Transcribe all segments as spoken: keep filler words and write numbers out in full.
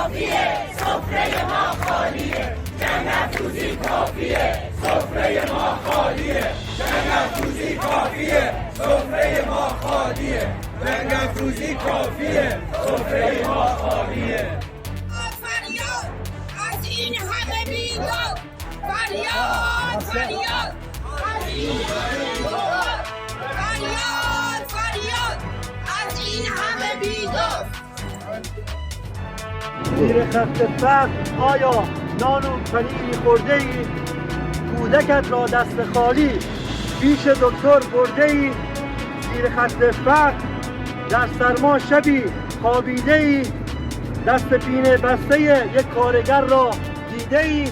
فریاد از این همه بیداد، فریاد، فریاد از این همه بیداد، فریاد، فریاد از این همه بیداد. زیر خط فقر آیا نان و پنیری خورده‌ای؟ کودکت را دست خالی پیش دکتر برده‌ای؟ زیر خط فقر در سرما شبی خوابیده‌ای؟ دست پینه بستهٔ یک کارگر را دیده‌ای؟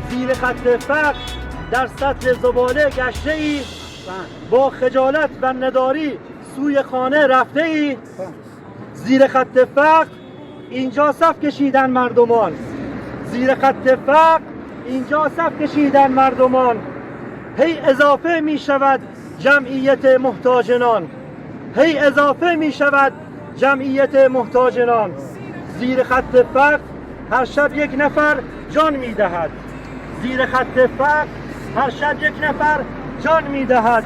زیر خط فقر در سطل زباله گشته‌ای؟ با خجالت و نداری سوی خانه رفته‌ای؟ زیر خط فقر اینجا صف کشیدن مردمان، زیر خط فقر اینجا صف کشیدن مردمان، هی اضافه می‌شود جمعیت محتاج نان، هی اضافه می‌شود جمعیت محتاج نان. زیر خط فقر هر شب یک نفر جان می‌دهد، زیر خط فقر هر شب یک نفر جان می‌دهد،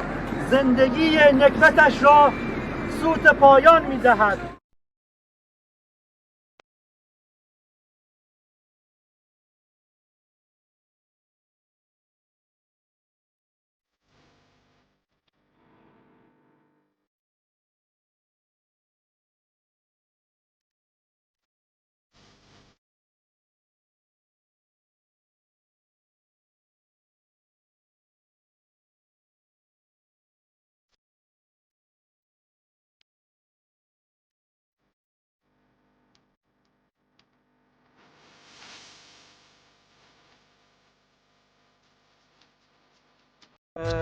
زندگی نکبتش را سوت پایان می‌دهد.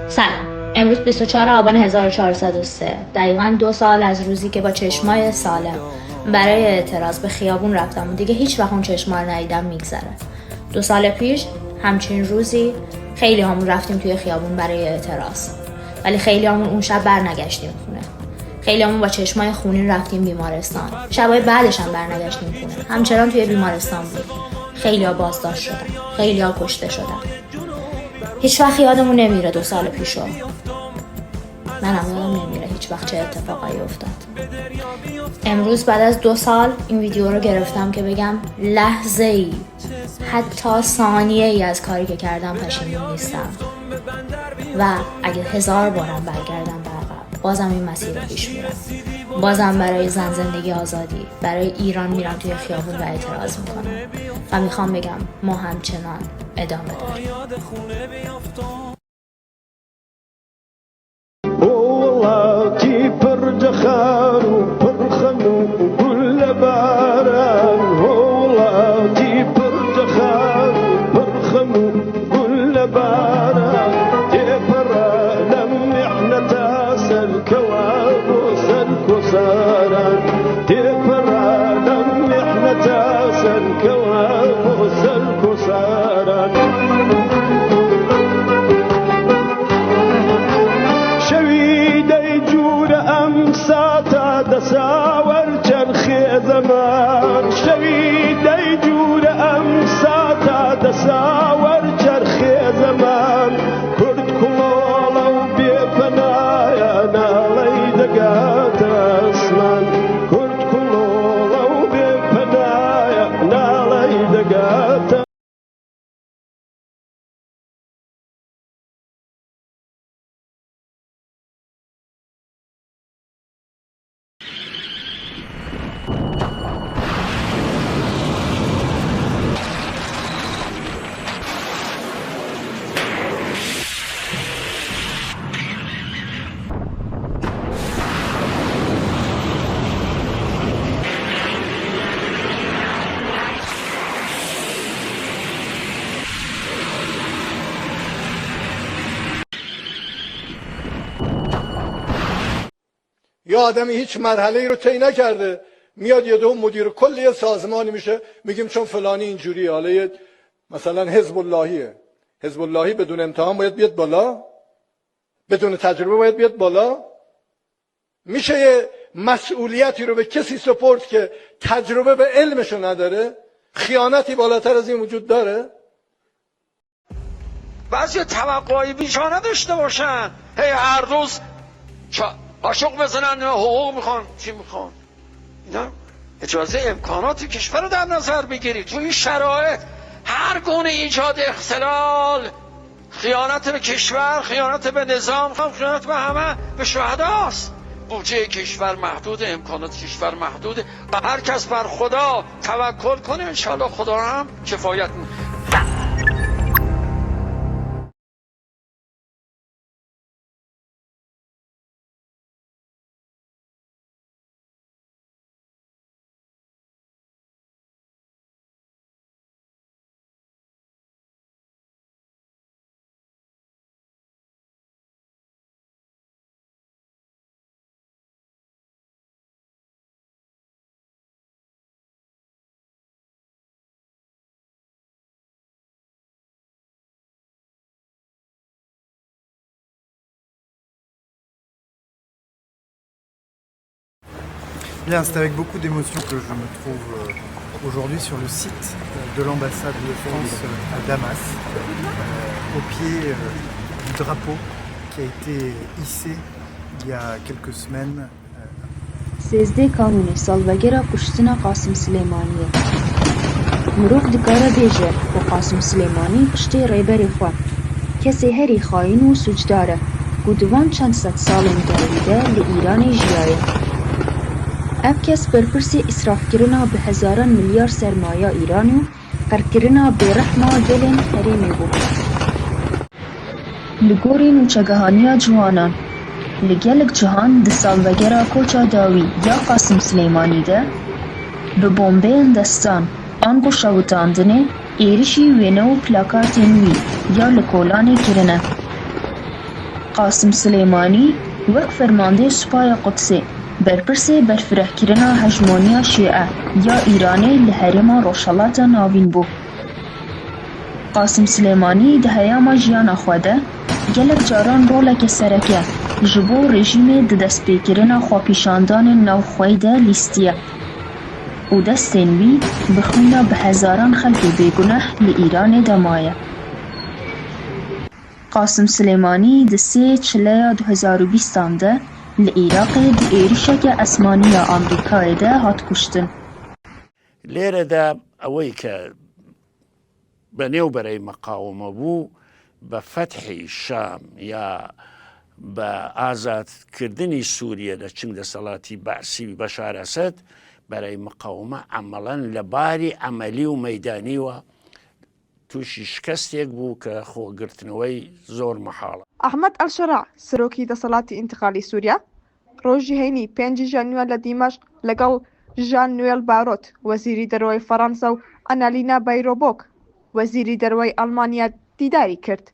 سلام. امروز بیست و چهار آبان هزار و چهارصد و سه، دقیقاً دو سال از روزی که با چشمای سالم برای اعتراض به خیابون رفتم و دیگه هیچ وقت اون چشما رو ندیدم می‌گذره. دو سال پیش همچین روزی خیلی همون رفتیم توی خیابون برای اعتراض، ولی خیلی همون اون شب برنگشتیم خونه. خیلی همون با چشمای خونین رفتیم بیمارستان. شبای بعدش هم برنگشتیم خونه. همچنان توی بیمارستان بود. خیلی ها بازداشت شدن. خیلی ها کشته شدن. هیچ وقت یادمون نمیره دو سال پیشو. منم یادم نمیره هیچ وقت چه اتفاقایی افتاد. امروز بعد از دو سال این ویدیو رو گرفتم که بگم لحظه ای، حتی ثانیه ای از کاری که کردم پشیمون نیستم و اگه هزار بارم برگردم به عقب، بازم این مسیر رو پیش میرم. بازم برای زن، زندگی، آزادی، برای ایران میرم توی خیابون و اعتراض میکنم و میخوام بگم ما همچنان ادامه داریم. بۆ وڵاتی پڕ جەخار و پڕ خەم و گولە باران، بۆ وڵاتی پڕ جەخار و پڕ خەم و گولە باران، تێپەڕە لەم میحنەتە سەرکەوە بۆ سەر کۆساران، تێپەڕە لەم میحنەتە سەرکەوە بۆ سەر کۆساران. شەوی دەی جوورە ئەم ساتە دەساوەر چەرخێ زەمان، شەوی دەی جوورە ئەم ساتە دەساوەر چەرخێ زەمان. کورد کوڵۆڵە و بێ پەنایە ناڵەی دەگاتە ئەسمان، کورد کوڵۆڵە و بێ پەنایە ناڵەی دەگاتە یه آدمی هیچ مرحله‌ای رو طی نکرده، میاد یهو مدیر کل یه سازمانی می‌شه، می‌گیم چون فلانی اینجوریه، حالا یه مثلاً حزب اللهیه. حزب اللهی بدون امتحان باید بیاد بالا؟ بدون تجربه باید بیاد بالا؟ می‌شه یه مسئولیتی رو به کسی سپرد که تجربه به علمشو نداره؟ خیانتی بالاتر از این وجود داره؟ بعضی توقعی بیجانه داشته باشن، هی هر روز چا-، قاشق بزنن، حقوق میخوان، چی میخوان؟ اینا اجازه امکانات کشور رو در نظر بگیرید. تو این شرایط هر گونه ایجاد اختلال، خیانت به کشور، خیانت به نظام، خیانت به همه، به شهداست. بودجهٔ کشور محدود، امکانات کشور محدود. هر کس بر خدا توکل کنه، انشالله خدا هم کفایت می‌کنه. Bien, c'est avec beaucoup d'émotion que je me trouve, euh, aujourd'hui sur le site, euh, de l'ambassade de France, euh, à Damas, euh, au pied, euh, du drapeau qui a été hissé il y a quelques semaines. Sêzdeh Kanûnê salvegera kuştina Qasim Silêmaniyê. Mirov dikare bêje ku Qasim Silêmanî piştê rêberê xwe, kesê herî xayîn û sûcdar e, ku di van çend sed salên dawî de li Îranê jiyaye. Ev kes berpirsê îsrafkirina bi hezaran milyar sermaya Îran û qirkirina bêrehma gelên herêmê bû. Li gorî nûçegihaniya ciwanan, li gelek cihan di salvegera koça dawî ya Qasim Silêmanî de, bi bombeyên destan ango şewitandinê êrişî wêne û plakartên wî ya li kolanê kirine. Qasim Silêmanî wek fermandê Supaya Qudsê, berpirsê berfirehkirina hejmoniya Şîe ya Îranê li herêma Rojhelata Navîn bû. Qasim Silêmanî di heyama jiyana xwe de gelek caran roleke sereke ji bo rejîmê di destpêkirina xwepîşandanên navxweyî de lîstiye û destên wî bi xwîna bi hezaran xelkê bêguneh li Îranê de maye. Qasim Silêmanî di sê Çileya du hezar û bîstan de li Iraqê di êrişeke esmanî ya Amerîkayê de hat kuştin. Lêre de ewey ke بە نێو بەرەی مقاومە بوو، بە فەتحی شام یا بە ئازادکردنی سووریە لە چنگ دەسەڵاتی بەعسی بەشار ئەسەد، بەرەی مقاومە عەمەڵەن لە باری عەمەلی و مەیدانیوە تووشی شکستێک بوو کە خۆگرتنەوەی زۆر مەحاڵە. ئەحمەد ئەلشەرع، سەرۆکی دەسەڵاتی ئینتقالی سووریا، ڕۆژی هەینی پێنجی ژانیوار لە دیمەشق لەگەڵ ژان نوێل بارۆت، وەزیری دەرەوەی فەڕەنسا و ئەنالینا بایرۆبۆک، وەزیری دەرەوەی ئەڵمانیا دیداری کرد.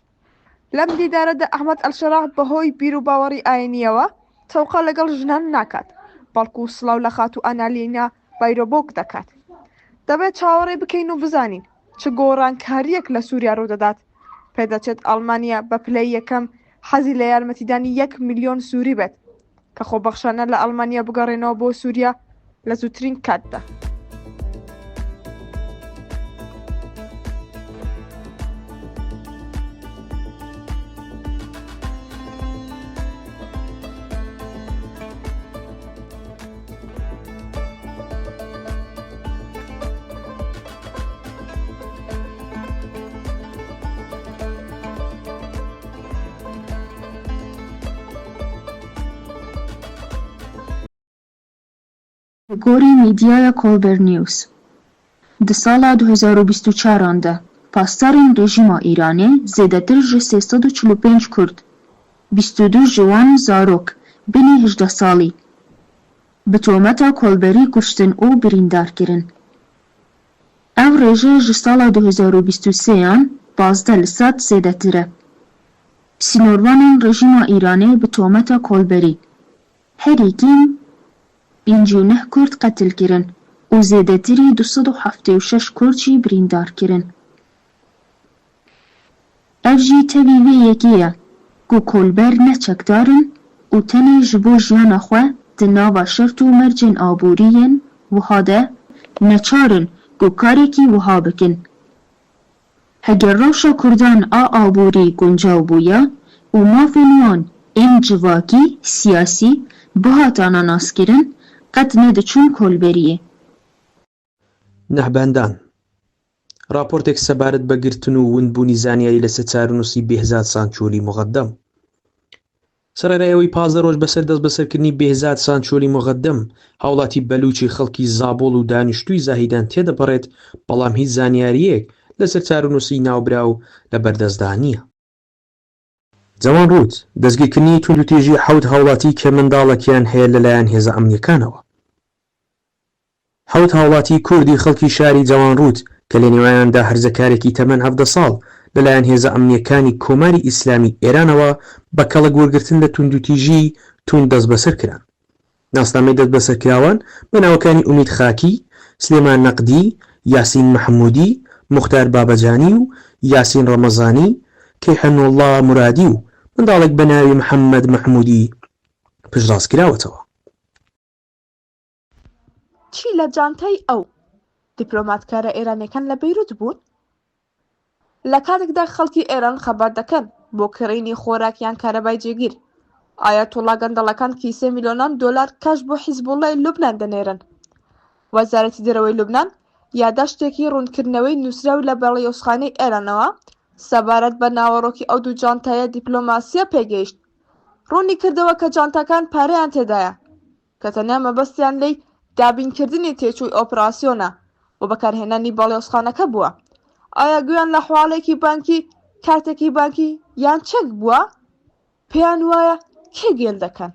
لەم دیدارەدا ئەحمەد ئەلشەراح بەهۆی بیر و باوەڕی ئاینیەوە تەوقە لەگەڵ ژنان ناکات، بەڵکو سڵاو لە خاتوو ئەنالینا بایرۆبۆک دەکات. دەبێت چاوەڕێ بکەین و بزانین چ گۆڕانکاریەک لە سووریا ڕوودەدات. پێدەچێت ئەڵمانیا بە پلەی یەکەم حەزی لە یارمەتیدانی یەک ملیۆن سووری بێت کە خۆبەخشانە لە ئەڵمانیا بگەڕێنەوە بۆ سووریا لە زووترین کاتدا. Li gorî mîdyaya Kolber News, di sala du hezar û bîst û çaran de pasdarên rejîma Îranê zêdetir ji sê sed û çil û pênc Kurd, bîst û du ji wan zarok binî hejdeh salî, bi tometa kolberî kuştin û birîndar kirin. Ev rêje ji sala du hezar û bîst û sêyan pazdeh li sed zêdetir e. Sînorvanên rejîma Îranê bi tometa kolberî, herî kêm pêncî û neh Kurd qetil kirin û zêdetirî du sed û heftê û şeş Kurd jî birîndar kirin. Ev jî tevî vê yekê ye ku kolber ne çekdar in û tenê ji bo jiyana xwe di nava şert û mercên aborî yên wiha de neçar in ku karekî wiha bikin. Heger rewşa Kurdan a aborî guncaw bûya û mafên wan ên civakî, siyasî, bihatana naskirin, qet nediçûn kolberiyê. Nehbendan. Raportek sebaret be girtin û windbûnî zanyarî li ser çarenûsî Bêhzad Sançolî Muxeddem. Sererê ewî pazdeh roj beser destbeserkirinî Bêhzad Sançolî Muxeddem, hawlatî belûçî xelkî Zabol û daniştûyî Zahîdan têdipirêt, belam hîç zanyariyek li ser çarenûsî navbiraw li ber dest da niye. Cawan Rût, destgîrkirinî tundûtîjî hewt hawlatî ke mendalekiyan heye li layan hêza emniyekanawa. Hewt hawlatî kurdî xelkî şarî Cawan Rût ke li nêwayan de herzekarekî temen hevdeh sal li layan hêza emniyekani Komarî Îslamî Êranawa be kelegwergirtin li tundûtîjî tund destbeser kirin. Nasnameyê destbeserkirawan bi nawekanî Umîd Xakî, Silêman Neqdî, Yasîn Mehmûdî, Muxtar Babecanî û Yasîn Remezanî, Keyhanullah Muradî û mendalek bi navê Mihemed Mehmûdî piştrast kirawetêwe. چی لە جانتای ئەو دیپلۆماتکارە ئێرانیەکان لە بەیروت بوون؟ لە کاتێکدا خەڵکی ئێران خەبات دەکەن بۆ کڕینی خۆراک یان کارەبای جێگیر، ئایەتوڵا گەندەڵەکان کیسێ میلیۆنان دۆلار کاش بۆ حیزبوڵای لوبنان دەنێرن. وەزارەتی دەرەوەی لوبنان یاداشتێکی ڕوونکردنەوەی نووسراو لە بەڵیۆزخانەی ئێرانەوە سەبارەت بە ناوەڕۆکی ئەو دوو جانتایە دیپلۆماسیە پێگەیشت. ڕوونی کردەوە کە جانتاکان پارەیان تێدایە کە تەنیا مەبەستیان لێی دابینکردنی تێچووی ئۆپراسیۆنە و بەکارهێنانی باڵیۆزخانەکە بووە. ئایا گویان لە حواڵێکی بانکی، کارتێکی بانکی یان چەک بووە؟ پێیان وایە کێ گێل دەکەن؟